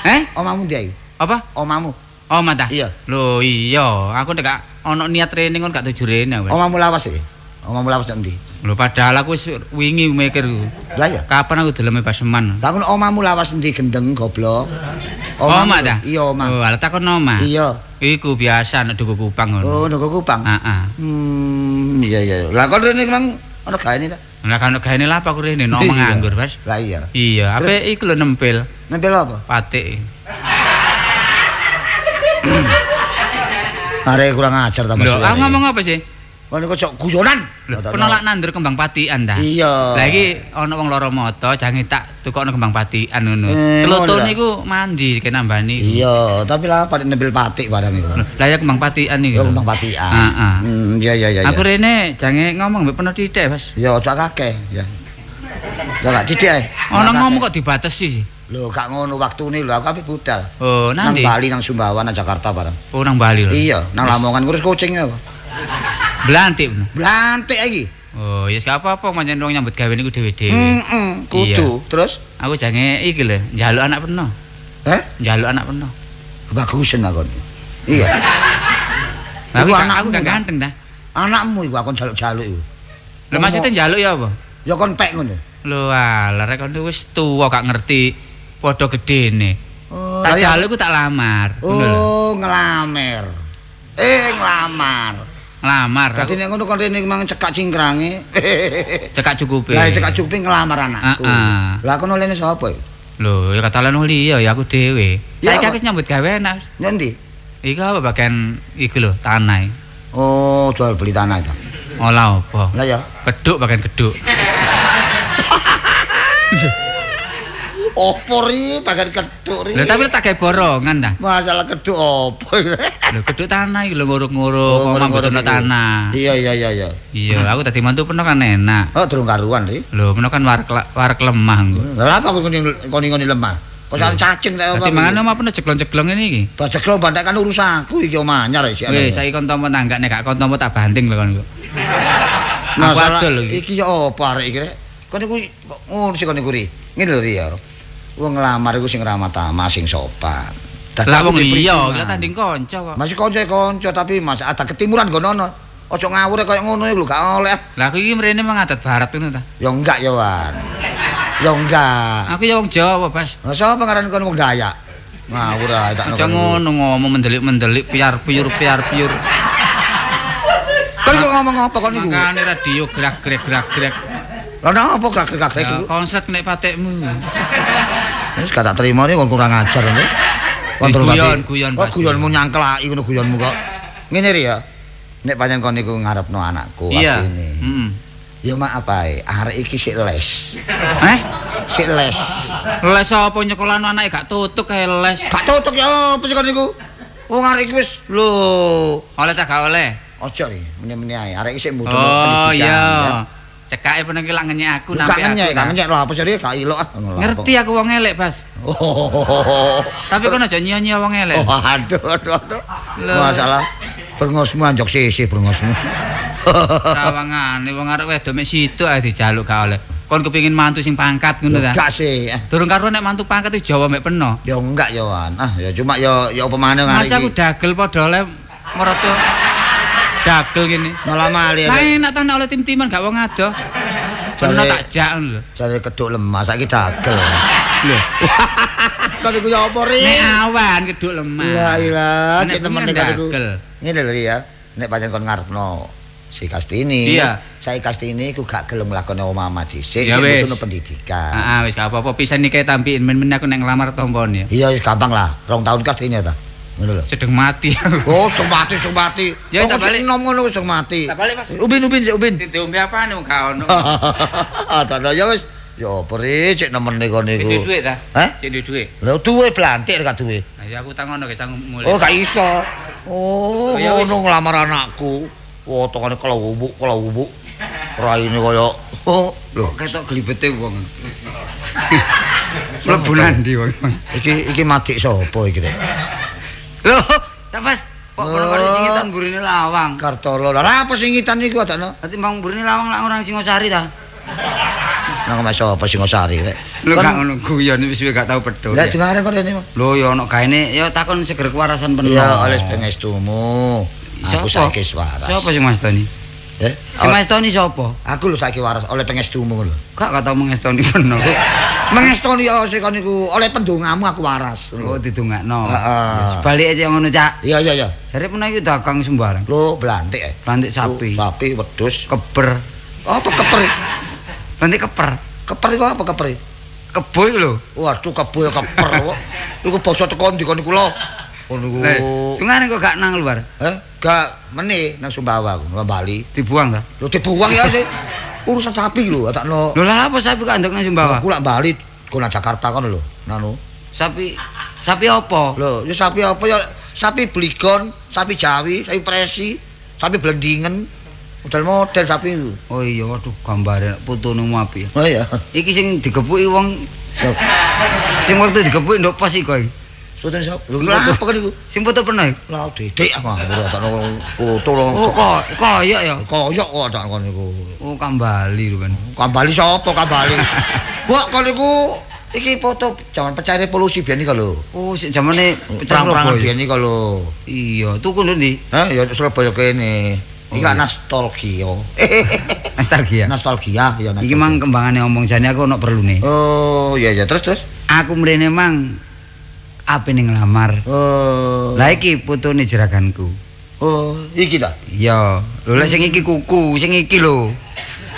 F: Eh?
D: Omahmu ndi?
F: Apa?
D: Omahmu.
F: Omah ta?
D: Iya.
F: Lho iya, aku nek gak ono niat rene kon gak tuju rene.
D: Omahmu lawas iki. Omahmu lawas nang ndi?
F: Lho padahal aku wis wingi mikir ku.
D: Lah iya.
F: Kapan aku deleme Baseman?
D: Lah ngono omahmu lawas endi gendeng goblok?
F: Omah ta?
D: Iya omah.
F: Oh, ala takon omah.
D: Iya.
F: Iku biasa nek Duku Kupang ngono.
D: Oh, Duku Kupang.
F: Heeh.
D: Iya iya. Lah kon rene mang ono gaene ta?
F: Lah kan gaene lha apa aku rene no nganggur, Bas.
D: Lah iya.
F: Iya, ape iku lho nempel.
D: Nempel apa?
F: Patik.
D: Arek kurang ajar ta Mas.
F: Lho, aku ngomong apa sih?
D: Kon iku cok guyonan.
F: Penolak nandur kembang patikan ta.
D: Iya.
F: Lah iki ana wong lara mata jange tak tukokno kembang patikan ngono. Tlutuh niku mandi kene nambani.
D: Iya, tapi lah patik nempel patik barang iku.
F: Lah ya kembang patikan niku.
D: Ya kembang patikan.
F: Heeh.
D: Iya iya iya.
F: Aku rene jange ngomong mbek peno titik, Mas.
D: Ya aja kakeh, ya. Ya gak titik ae.
F: Ana ngomong kok dibatesi.
D: Lho gak ngono waktune lho aku ape budal.
F: Oh,
D: nang
F: nang
D: Bali nang Sumbawa nang Jakarta barang.
F: Oh, nang Bali lho.
D: Iya, nang Lamongan ngurus kucing ya.
F: Blantik.
D: Blantik iki.
F: Oh, ya gak apa-apa pancen wong nyambut gawe niku dhewe-dhewe.
D: Heeh, kudu. Terus
F: aku jange iki lho, njaluk anak peno.
D: Heh?
F: Njaluk anak peno.
D: Bagusen aku. Iya.
F: Tapi anakku gak ganteng ta.
D: Anakmu iku aku njaluk-jaluk iku.
F: Lho maksudnya njaluk ya apa?
D: Ya kon pek ngono.
F: Lho alah rek kon wis tuwa gak ngerti padha gedene.
D: Oh,
F: tak jaluk ku tak lamar.
D: Oh, nglamer. Nglamar.
F: Nglamar.
D: Dadi nek ngono kon rene mang cekak cingkrange.
F: Cekak cukupe.
D: Lah cekak cukupe nglamar anakku.
F: Heeh.
D: Lah kono lene sapa iki?
F: Lho, ya katalan liya ya aku dhewe. Saiki aku nyambut gawe enak.
D: Nyendi?
F: Iku apa bagian iku lho, tanah.
D: Oh, jual beli tanah itu.
F: Oh, lah apa?
D: Lah ya.
F: Keduk bagian keduk.
D: Opo ri bagian keduk ri.
F: Lho tapi tak gawe borongan ta.
D: Masalah keduk opo iki?
F: Lho keduk tanah iki lho nguruk-nguruk omah mboten tanah.
D: Iya iya iya iya.
F: Iya, aku dadi mantu peno kan enak.
D: Oh, durung karuan ri.
F: Lho, peno kan warek lemah engko.
D: Lha apa koni-koni lemah? Kok sampe cacing ta
F: omah. Dadi mangan omah peno jeglong-jeglong ngene iki.
D: Bah jeglong bantek kan urusanku iki omah anyar iki.
F: Wis saiki kon tampa tanggak nek gak kon tampa tak banting lho kon iku. Aku adol
D: iki. Iki ya apa arek iki rek? Kon iku kok ngono sih kon iku ri. Ngene lho ri ya. Wong nglamar iku sing ramah tamah, sing sopan.
F: Lah wong liya, iki tanding kanca kok.
D: Masih kanca-kanca tapi Mas ada ketimuran nggono. Aja ngawur kaya ngono iku lho gak oleh.
F: Lah aku iki mrene mengadat barat ngono ta?
D: Ya enggak ya, Wan. Ya enggak.
F: Aku ya wong Jawa, Bas.
D: Lah sapa ngaran kon wong Dayak? Ngawur ae tak.
F: Aja ngono ngomong mendelik-mendelik piar-piur piar-piur.
D: Kon kok ngomong apa kon iku?
F: Makane radio gerak-gerek gerak-gerek.
D: Lah nang apa gerak-gerek iku?
F: Konslet nek patekmu.
D: Wis gak tak terima nih wong kurang ajar ngene.
F: Wong guyon, guyon.
D: Kok guyonmu nyangklaki ngono guyonmu kok. Ngene ri ya. Nek pancen kon niku ngarepno anakku artine.
F: Heeh.
D: Ya maaf ae, arek iki sik les.
F: Eh?
D: Sik les.
F: Les apa nyekolahno anake gak tutuk kae les.
D: Gak tutuk ya apa sih kon niku? Wong arek iki wis lho,
F: oleh ta gak oleh?
D: Ojo ri, mene-mene ae. Arek iki sik mbutuhno pendidikan.
F: Oh iya. Cekake peno iki lak ngenyek aku
D: nampi aku. Gak ngenyek lho apa sih gak ilok ah.
F: Ngerti aku wong elek, Bas.
D: Oh.
F: Tapi kon aja nyiyo-nyiyo wong elek.
D: Oh, aduh aduh aduh. Masalah brengosmu anjok sisih brengosmu.
F: Sawangane wong arek wedok mek situk ae dijaluk gak oleh. Kon kepengin mantu sing pangkat ngono ta?
D: Enggak sih.
F: Durung karuan nek mantu pangkat iki Jawa mek peno.
D: Ya enggak ya, Wan. Ah ya cuma ya ya apa maneh arek iki.
F: Mas aku dagel padha oleh mereto. Dagel ngene.
D: Malah mali.
F: Lah enak ta nek oleh tim-timan gak wong adoh. Peno tak jak ngono lho.
D: Jare keduk lemah saiki dagel. Lho. Kon iku ya apa ri?
F: Nek awan keduk lemah.
D: La ilah, cek temene karo iku. Ngene lho ya. Nek pancen kon ngarepno si Kastini.
F: Iya.
D: Saya Kastini iku gak gelem nglakoni omah-omah dhisik, butuh pendidikan.
F: Heeh, wis gak apa-apa pisan iki tampiin men-men aku nek nglamar tampon ya.
D: Iya wis gampang lah. 2 tahun Kastini ta. Ngono lho.
F: Sedeng mati.
D: Oh, sedeng mati, sedeng mati.
F: Ya tak balik.
D: Nom ngono wis sedeng mati.
F: Tak balik, Mas.
D: Ubin, ubin, ubin.
F: Diombe apane wong gak ono.
D: Ah, tak ya wis. Ya apa ri cek nemene kon niku.
F: Cek duwe ta?
D: Hah?
F: Cek duwe.
D: Lha duwe blantik gak duwe.
F: Lah ya aku tak ngono ge sanggup mulih.
D: Oh, gak iso. Oh, ngono nglamar anakku. Wotongane kelawubuk-kelawubuk. Raine kaya oh,
C: lho ketok glibete wong. Mlebu nandi wong.
D: Iki iki madik sapa iki rek?
C: Lho, ta Mas, kok kono singitan burine lawang.
D: Kartolo. Lah apa singitan iku adakno?
C: Dadi mbang burine lawang lak orang Singosari ta?
D: Nang omah sapa Singosari rek?
C: Lho gak ngono guyon wis gak tau pedhot.
D: Lah dengaren kok rene.
C: Lho ya ono gaene ya takon seger kewarasan penuh.
D: Ya oleh pengestumu. Aku saiki waras.
C: Sapa sing Mas Toni? Sing Mas Toni sapa?
D: Aku lho saiki waras oleh pengestumu lho.
C: Gak tau mengestoni peno.
D: Mengestoni ya sing kon niku oleh pendongamu aku waras.
C: Oh didongakno.
D: Heeh.
C: Balik aja ngono, Cak.
D: Iya iya iya.
C: Jare peno iki dagang sembarang.
D: Lho blantik e.
C: Blantik sapi.
D: Sapi, wedhus,
C: keber.
D: Apa keper?
C: Blantik keper.
D: Keper iku apa keper?
C: Kebo iku lho.
D: Waduh kebo ya keper kok. Iku basa teko ndi kon niku lho. Ngono iku.
C: Dungane kok gak nang luar?
D: Gak meneh nang Sumbawa aku, nang Bali.
C: Dibuang ta?
D: Lho dibuang ya sih. Urusan sapi lho, takno.
C: Lho lha apa sapi kok andok nang Sumbawa?
D: Aku lak Bali kok nang Jakarta kono lho, nanu.
C: Sapi sapi apa?
D: Lho, ya sapi apa ya? Sapi Bligon, sapi Jawi, sapi Presi, sapi Blendingen. Model-model sapi iku.
C: Oh iya, waduh gambare putune apik.
D: Oh iya.
C: Iki sing digepuki wong sing wektu digepuki ndok pos iku iki.
D: Sutene sapa? Lho apa kan iku?
C: Sing foto peno iki?
D: Lah dedek aku ora takno foto lho.
C: Oh kok koyok ya?
D: Koyok kok tak kon niku.
C: Oh kambali lho kan.
D: Kambali sapa kambali? Kok kon niku iki foto jaman pecah revolusi biyen iki lho.
C: Oh sik jamane
D: perang-perangan biyen iki lho.
C: Iya, tuku lho ndi?
D: Hah ya Surabaya kene. Iki lak nostalgia.
C: Nostalgia.
D: Nostalgia ya.
C: Iki mang kembangane omong jane aku ono perlune.
D: Oh iya iya terus terus.
C: Aku mrene mang ape ning nglamar.
D: Oh.
C: Lah iki putune jeraganku.
D: Oh, iki ta?
C: Iya. Lho lek sing iki kuku, sing iki lho.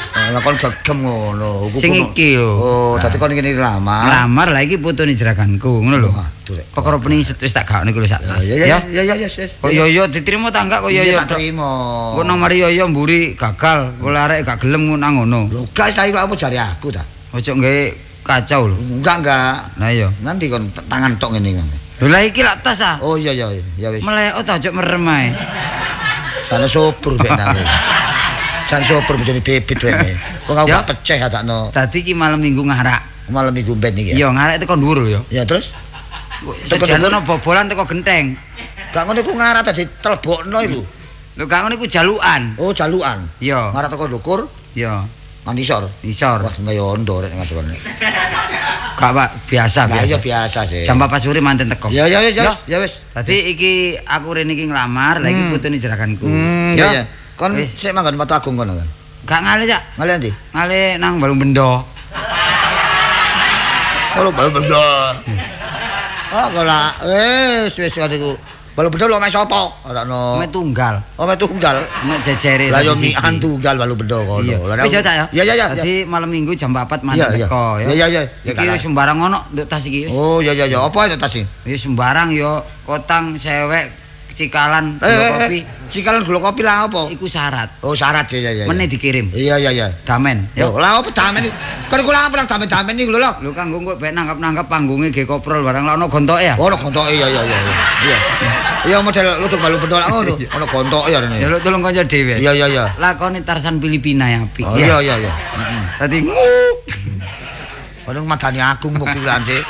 D: Lah kon gegem ngono.
C: Sing iki lho.
D: Oh, dadi kon ngene nglamar.
C: Nglamar lah iki putune jeraganku, ngono lho.
D: Waduh rek.
C: Perkara pening wis tak gakno iku lho sak.
D: Ya ya ya ya ya.
C: Kok yo yo diterima ta enggak kok yo yo
D: tak terima.
C: Engko nomor yo yo mburi gagal, oleh arek gak gelem nang ngono.
D: Lho gak saiki apa jare aku ta?
C: Ojo nggawe kacau lho.
D: Enggak enggak.
C: Lah iya.
D: Nanti kon tangan tok ngene iki.
C: Lho lah iki lak tas ah.
D: Oh iya iya ya wis.
C: Melek ta ojo merem ae.
D: Sana sopur ben aku. San sopur bojone bebit rene. Kok aku gak peceh adakno.
C: Dadi iki malam Minggu ngarak.
D: Malam Minggu ben iki ya.
C: Iya, ngarak teko dhuwur lho ya.
D: Ya terus?
C: Sejatono bobolan teko genteng.
D: Gak ngono iku ngarak tadi telbokno iku.
C: Lho gak ngono iku jalukan.
D: Oh, jalukan.
C: Iya.
D: Ngarak teko ndukur.
C: Iya.
D: Ngisor.
C: Ngisor.
D: Wah, ngayondo rek ngasone.
C: Gak, Pak, biasa biasa.
D: Iya biasa sih.
C: Jam 4 sore manten teko.
D: Ya ya ya ya wis.
C: Dadi iki aku rene iki nglamar, lha iki putune jeraganku.
D: Ya. Kon sik manggon Watu Agung kono kan.
C: Gak ngale, Cak.
D: Ngale endi?
C: Ngale nang Balung Bendo.
D: Kalau Balung Bendo. Oh, kok lah wis wis iku. Balung Bendo lho omahe sapa? Ora ono.
C: Omahe tunggal.
D: Omahe tunggal.
C: Nek jejere.
D: Lah yo mian tunggal Balung Bendo kono.
C: Lah wis ya, Cak ya.
D: Iya iya iya.
C: Dadi malam Minggu jam 4 manten teko ya.
D: Iya iya iya.
C: Iki sembarang ono nduk tas iki.
D: Oh iya iya iya. Apa itu tas iki?
C: Ya sembarang yo kotang sewek cikalan gula kopi.
D: Cikalan gula kopi lah apa?
C: Iku syarat.
D: Oh syarat ya ya ya.
C: Meneh dikirim.
D: Iya iya iya.
C: Damen.
D: Yo lah apa damen iki? Kon iku lah apa damen-damen iki lho lho.
C: Lho kanggo kok ben nangkep-nangkep panggunge ge koprol barang lah ono gontoke ya.
D: Ono gontoke iya iya iya. Iya. Iya model ludruk Balung Bendo lak ngono. Ono gontoke ya rene.
C: Ya lho tolong kanca dhewe.
D: Iya iya iya.
C: Lakoni Tarsan Filipina yang apik.
D: Iya iya iya.
C: Heeh. Dadi
D: Ono madani aku kok pilan sih.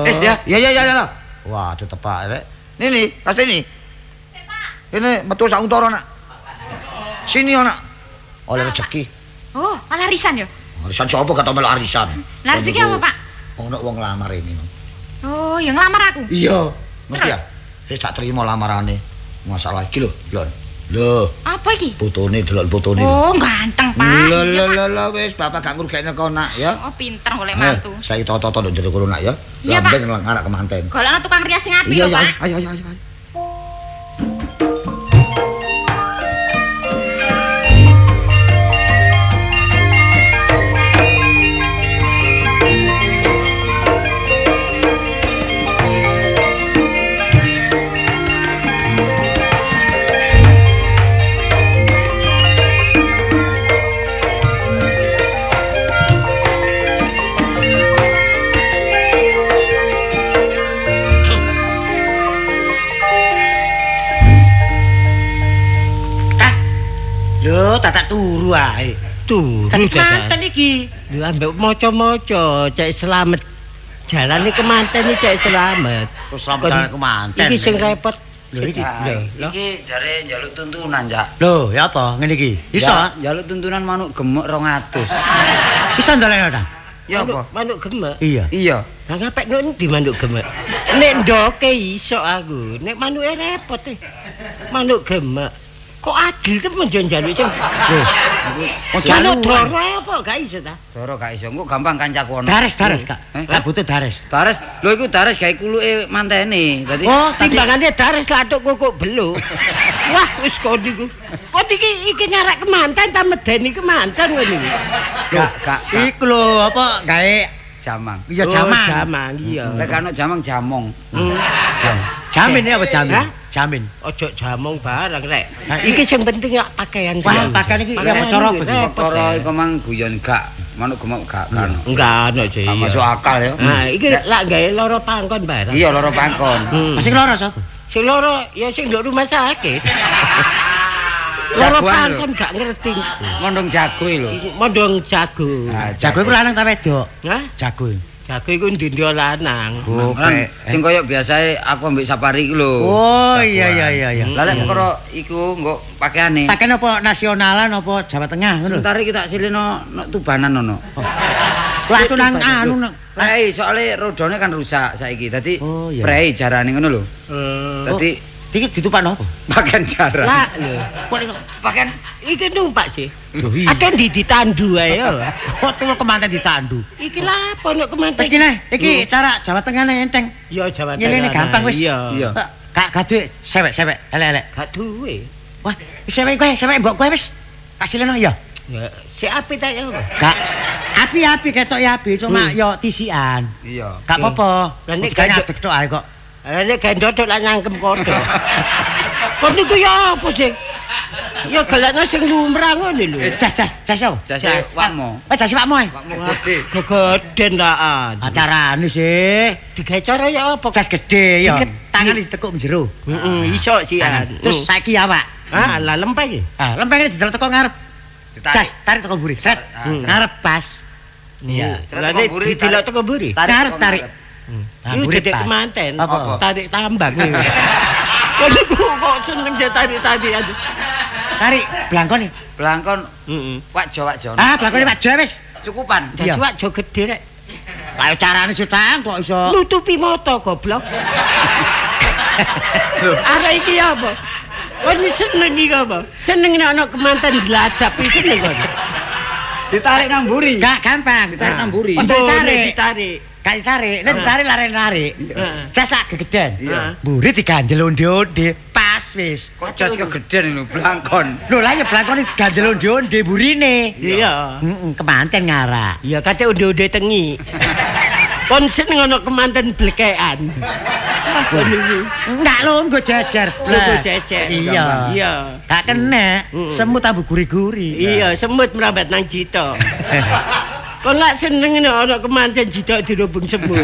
C: Wis ya.
D: Iya iya iya. Waduh tepak rek. Nini, pas ini. Ini metu sak untara nak. Sini nak. Oleh rezeki.
E: Oh, malah arisan ya?
D: Arisan sapa gak tau melok arisan.
E: Lah rezeki apa, Pak?
D: Ono wong nglamar ini.
E: Oh, ya nglamar aku.
D: Iya. Mesti ya. Wis tak terima lamarane. Masalah iki lho, Lon. Lho.
E: Apa iki?
D: Putune delok putune.
E: Oh, ganteng, Pak.
D: Lho lho lho wis bapak gak ngrugekne kau nak ya.
E: Oh, pinter golek mantu.
D: Saiki toto-toto nduk jero kono nak ya.
E: Iya, Pak.
D: Ben ngarak kemanten.
E: Golekno tukang rias sing apik lho, Pak.
D: Ayo ayo ayo.
A: dadak turu ae.
B: Turu
A: dadak. Kemanten iki.
B: Lho ambek maca-maca cek selamat. Jalane kemanten iki cek selamat.
A: Terus selamat jalan kemanten.
B: Iki sing repot.
A: Lho iki.
C: Lho iki jare njaluk tuntunan, Cak.
A: Lho, ya apa ngene iki? Iso
C: njaluk tuntunan manuk gemuk 200.
A: Iso ndolekno ta?
C: Ya apa?
B: Manuk gemek.
A: Iya.
C: Iya.
B: Lah ngapek nek endi manuk gemek? Nek ndoke iso aku, nek manuke repot e. Manuk gemek. Kok adil temen yo njaluk sing.
A: Lho.
B: Manuk doro apa gak iso ta?
C: Doro gak iso, engko gampang kancaku ono.
A: Dares, dares, Kak. Gak butuh dares.
C: Dares, lho iku dares gawe kuluke mantene. Dadi
A: oh,
B: timbangane dares lathuk kukuk beluk. Wah, wis kon niku. Kon iki nyarak kemanten ta medeni kemanten ngono iki.
C: Gak, gak.
A: Iku lho apa gawe
C: jamang.
A: Iya, jamang.
B: Jamang, iya.
C: Lek ana jamang jamong.
A: Jamin ya apa jamin? Jamin.
B: Ojo jamong barang rek. Iki sing penting ya pakaian.
A: Wah, pakaian iki ya cara apa iki?
C: Perkara iku mang guyon gak, manuk gemuk gak kan.
B: Enggak ono sih.
C: Masuk akal ya.
B: Nah, iki lak gawe loro pangkon barang.
C: Iya, loro pangkon.
A: Sing loro sapa?
B: Sing loro ya sing nduk rumah sakit. Loro pangkon gak ngerti.
C: Mondong jago lho.
B: Mondong jago.
A: Jago iku lanang ta wedok?
B: Hah?
A: Jago.
B: Jago iku ndi-ndi lanang.
C: Sing koyo biasae aku ambek Sapari iku lho.
A: Oh iya iya iya.
C: Lah lek perkara iku nggo pakaiane.
A: Pakaian apa nasionalan apa Jawa Tengah ngono lho.
C: Sebentar iki tak silino nok Tubanan ono.
A: Lah aku nang anu
C: prei soalé rodone kan rusak saiki. Dadi prei jarane ngono lho. Dadi
A: iki ditupakno apa?
C: Pakaian jaran.
B: Lah lho,
A: kok
C: pakaian
B: iki numpak sih. Akeh ndi ditandu ae ya.
A: Kok tuwa kemanten ditandu.
B: Iki lha apa nek kemanten?
A: Iki neh, iki cara Jawa Tengah enteng.
B: Iya Jawa Tengah.
A: Ngene gampang wis.
B: Iya.
A: Gak duwe sewek-sewek, elek-elek.
B: Gak duwe.
A: Wah, sewek kowe, sewek mbok kowe wis. Kasileno ya.
B: Ya, sik apik ta ya.
A: Gak api-api ketok ya api, cuma yo tisian.
C: Iya.
A: Gak apa-apa.
B: Lah nek
A: gak tok ae kok.
B: Nek gendot lak nyangkem kodho. Kon niku ya apa sih? Ya gelakno sing lumrah ngono lho.
A: Jas jas jas apa?
C: Jas wakmu.
A: Eh jas wakmu ae.
C: Wakmu gedhe.
B: Gegeden lakan.
A: Acarane sih.
B: Digawe cara ya apa?
A: Jas gedhe ya. Tangan ditekuk njero.
B: Heeh, iso sian.
A: Terus saiki awak.
B: Ah, lah lempeng iki.
A: Ah, lempeng didelok teko ngarep. Jas tarik teko mburi. Sret. Ngarep pas.
B: Iya. Lah nek didelok teko mburi.
A: Ngarep tarik.
B: Iku dedek kemanten, tarik tambang. Kok niku kok seneng tarik-tarik.
A: Tarik blangkon iki.
C: Blangkon. Heeh. Wakjo-wakjo.
A: Ah, blangkone wakjo wis.
C: Cukupan.
B: Dadi wakjo gedhe rek.
A: Lah carane sutang kok iso
B: nutupi mata goblok. Arek iki apa? Wis seneng iki apa? Seneng nek ana kemanten dladap iki seneng kok.
C: Ditarik nang mburi.
A: Gak gampang,
C: ditarik nang mburi.
A: Ditarik,
B: ditarik.
A: Gak ditarik, nek ditarik lare-lare. Jas sak gegeden. Mburi diganjel onde-onde, pas wis.
C: Kok jas kegeden lho, blangkon.
A: Lho lah ya blangkon diganjel onde-onde burine.
B: Iya.
A: Heeh, kemanten ngarak.
B: Iya, kate onde-onde tengi. Kon seneng ana kemanten blekekan.
A: Enggak lho, nggo jejer.
B: Nggo jejer.
A: Iya.
B: Iya.
A: Gak kena, semut ambu guri-guri.
B: Iya, semut merambat nang jito. Kon lak seneng nek ana kemanten jito dirubung semut.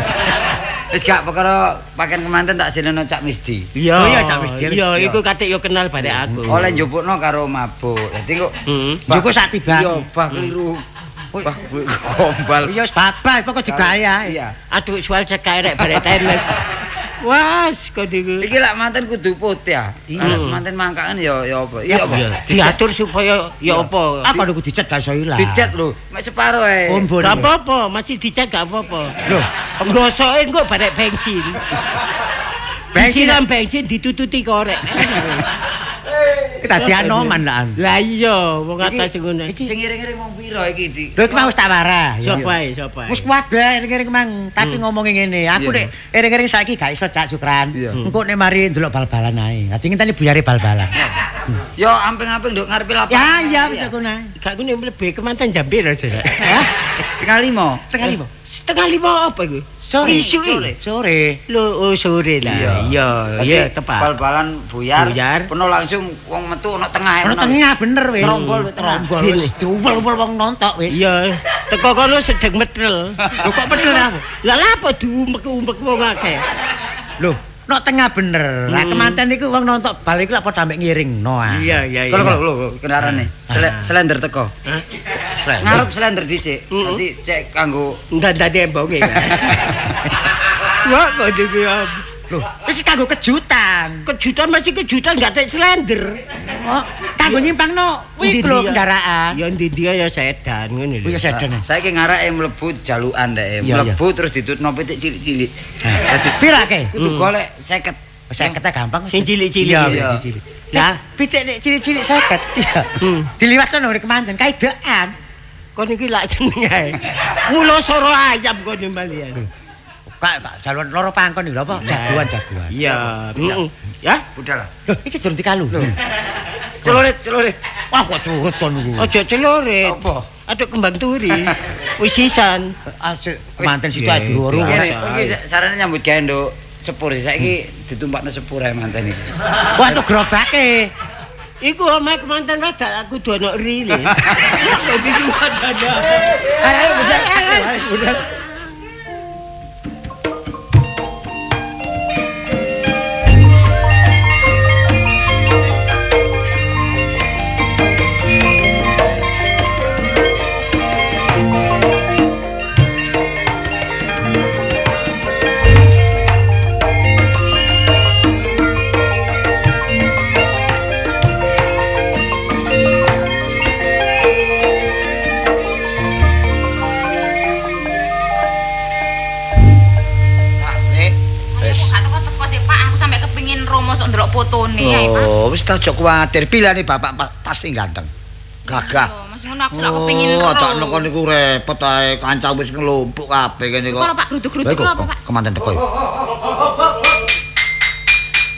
C: Wis gak perkara pakaian kemanten tak sileno Cak Misdi.
B: Iya,
A: oh iya Cak Misdi.
B: Iya, iku katik yo kenal barek aku.
C: Oleh njupukno karo mabuk. Dadi kok
A: njupuk sak tiba.
C: Iya, bah keliru. Wah, gombal.
A: Iya wis babas pokok digawe.
C: Iya.
B: Aduh soal cekake rek barek tenis. Wah, kok niku.
C: Iki lak manten kudu putih ya. Lak manten mangkakan ya ya apa? Iya apa?
B: Diatur supaya ya apa?
A: Apa niku dicet gak iso ilang.
C: Dicet lho, mek separo ae.
B: Gak apa-apa, masih dicet gak apa-apa.
A: Lho,
B: nggosoke engko barek bensin. Bensin bensin ditututi korek.
A: Dadi anoman lah.
B: Lah iya, wong atas ngono.
C: Iki sing ngiring-ngiring wong pira iki, Di?
A: Lho iki mau wis tak warah.
B: Sapa ae, sapa ae.
A: Wis kabeh iring-iring mang, tapi ngomongi ngene, aku nek iring-iring saiki gak iso Cak Sukran. Engko nek mari ndelok bal-balan ae. Dadi ngenteni buyare bal-balan.
C: Yo amping-amping nduk ngarepe lapangan.
A: Ya iya wis ngono ae.
B: Gak ngene mlebu kemanten jam piro, Cak?
A: Hah?
C: 4:30.
A: 4:30.
B: 4:30 apa iku?
A: Sore.
B: Sore. Lho, oh sore lah. Iya, iya tepat.
C: Bal-balan buyar, penuh langsung wong metu ana tengah.
A: Ana tengah bener wis.
C: Rombol tengah.
A: Rombol wis diuwel-uwel wong nontok wis.
B: Iya, teko kono sedeng metrel.
A: Lho kok metrel aku?
B: Lah lha apa diumek-umek wong akeh?
A: Lho, Nok tengah bener. Lah kemanten iku wong nonton bal iku lak padha ambek ngiringno ah.
B: Iya iya iya.
C: Lho kendarane. Slender teko. Ngarep slender dhisik. Dadi cek kanggo
B: ndandani embonge. Wah kok iki.
A: Lho, iki kanggo kejutan.
B: Kejutan masih kejutan gak tek slender.
A: Oh, kanggo nyimpangno kuwi lho kendaraan.
B: Ya ndi-ndi ya sedan ngene lho.
A: Kuwi sedan.
C: Saiki ngarake mlebu jalukan ndeke. Mlebu terus ditutno pitik cilik-cilik.
A: Dadi pirake?
C: Kudu golek 50.
A: 50 gampang.
B: Sing cilik-cilik.
A: Iya, cilik. Lah, pitik nek cilik-cilik 50. Iya. Diliwatno nang kemanten kaidekan.
B: Kon iki lak jenenge ae. Mula soro ayam kon malian.
A: Kak, tak jaluan loro pangkon iki lho apa? Jagoan-jagoan.
B: Iya. Ya,
C: budal.
A: Lho, iki durung dikalu.
C: Celurit.
A: Wah, kok curut kon niku.
B: Aja celurit.
C: Apa?
B: Aduk kembang turi. Wis sisan.
A: Asik kemanten situ ae diwuru.
C: Iki sarane nyambut gawe nduk sepur. Saiki ditumpakno sepur ae manten iki.
A: Wah, tuh gerobake.
B: Iku omahe kemanten wadak aku kudu ana rile. Kok iki wadana.
A: Ayo budal. Ayo budal.
D: Oh, wis tak aja kuwatir, pilihane bapak pasti ganteng. Gagah.
E: Mas ngono aku lak kepengin
D: ro. Oh, tak nang niku repot ae, kanca wis ngelumpuk kabeh kene kok.
E: Kok Pak gruduk-gruduk apa, Pak?
D: Kemanten teko ya.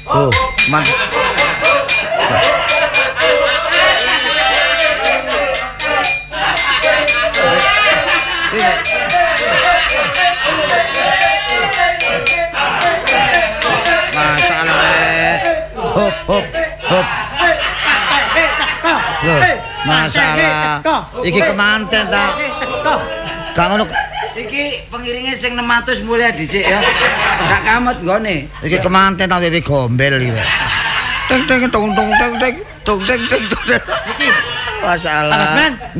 D: Oh, kemanten. Hop hop hop. Loh, masalah. Iki kemanten ta. Gak ngono.
C: Iki pengiringe sing 600 mulai dhisik ya. Gak kamot nggone.
D: Iki kemanten ta wewe gombel iki. Teng teng tong tong teng teng tong teng teng tong.
A: Iki
D: masalah.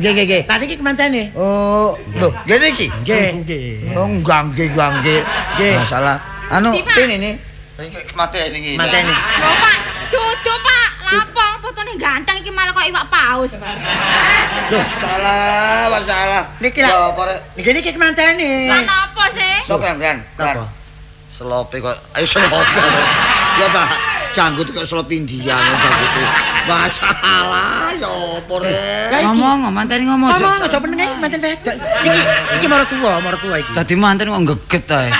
D: Nggih nggih nggih.
A: Lah iki kemantene.
D: Oh, lho, ngene iki.
A: Nggih nggih.
D: Oh, nggangge nggangge. Masalah. Anu, ini nih. Iki kematene iki.
A: Matene.
E: Lho Pak, duduk Pak. Lapo fotone ganteng iki malah kok iwak paus, Pak.
D: Loh, salah, masalah.
A: Niki lho, niki niki kemantene.
E: Lah napa sih?
D: Sok kan. Napa? Selope kok ayo selope. Ya ta, janggut kok selop India janggut. Masalah ya apa rek.
C: Ngomong, mantene ngomong.
A: Ngomong aja meneng iki manten wedok. Iki iki maratuwa iki.
C: Dadi manten kok geget ae.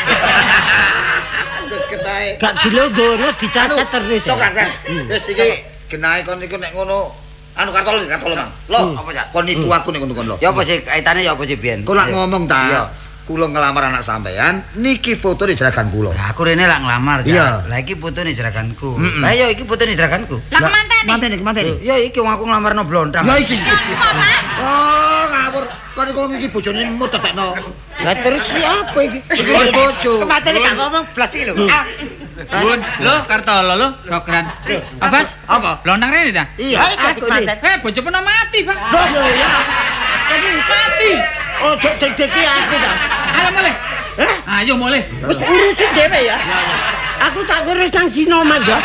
B: Gak dilogoro dicatat terus.
D: Sok kan. Wis iki genahe kon niku nek ngono anu kartol Mang. Lho,
C: apa ya?
D: Kon nipu aku nek ngono kon lho.
C: Ya apa sih kaitane ya apa sih biyen?
D: Kok lak ngomong ta. Kula ngelamar anak sampean, niki fotone jeragan kula.
C: Lah aku rene lak nglamar
D: ya.
C: Lah iki fotone jeraganku. Lah ya iki fotone jeraganku.
E: Lah kemantene?
D: Kemantene.
C: Ya iki wong aku nglamarno blontang.
D: Ya iki. Oh, ngawur. Kon iku iki bojone mut tetekno.
B: Lah terus apa iki?
D: Iki wis bojo.
A: Kemantene gak ngomong blas iki lho.
F: Bun, lho Kartolo lho, Rokran. Abbas,
D: apa?
F: Blontang rene ta?
D: Iya.
F: Bojo pernah mati, Pak.
B: Lho ya.
F: Mati.
B: Ojo deg-degi aku ta.
F: Ayo mulih.
B: Hah?
F: Ayo mulih.
B: Wis urusin dhewe ya. Aku tak ngurus nang Sinoman ya.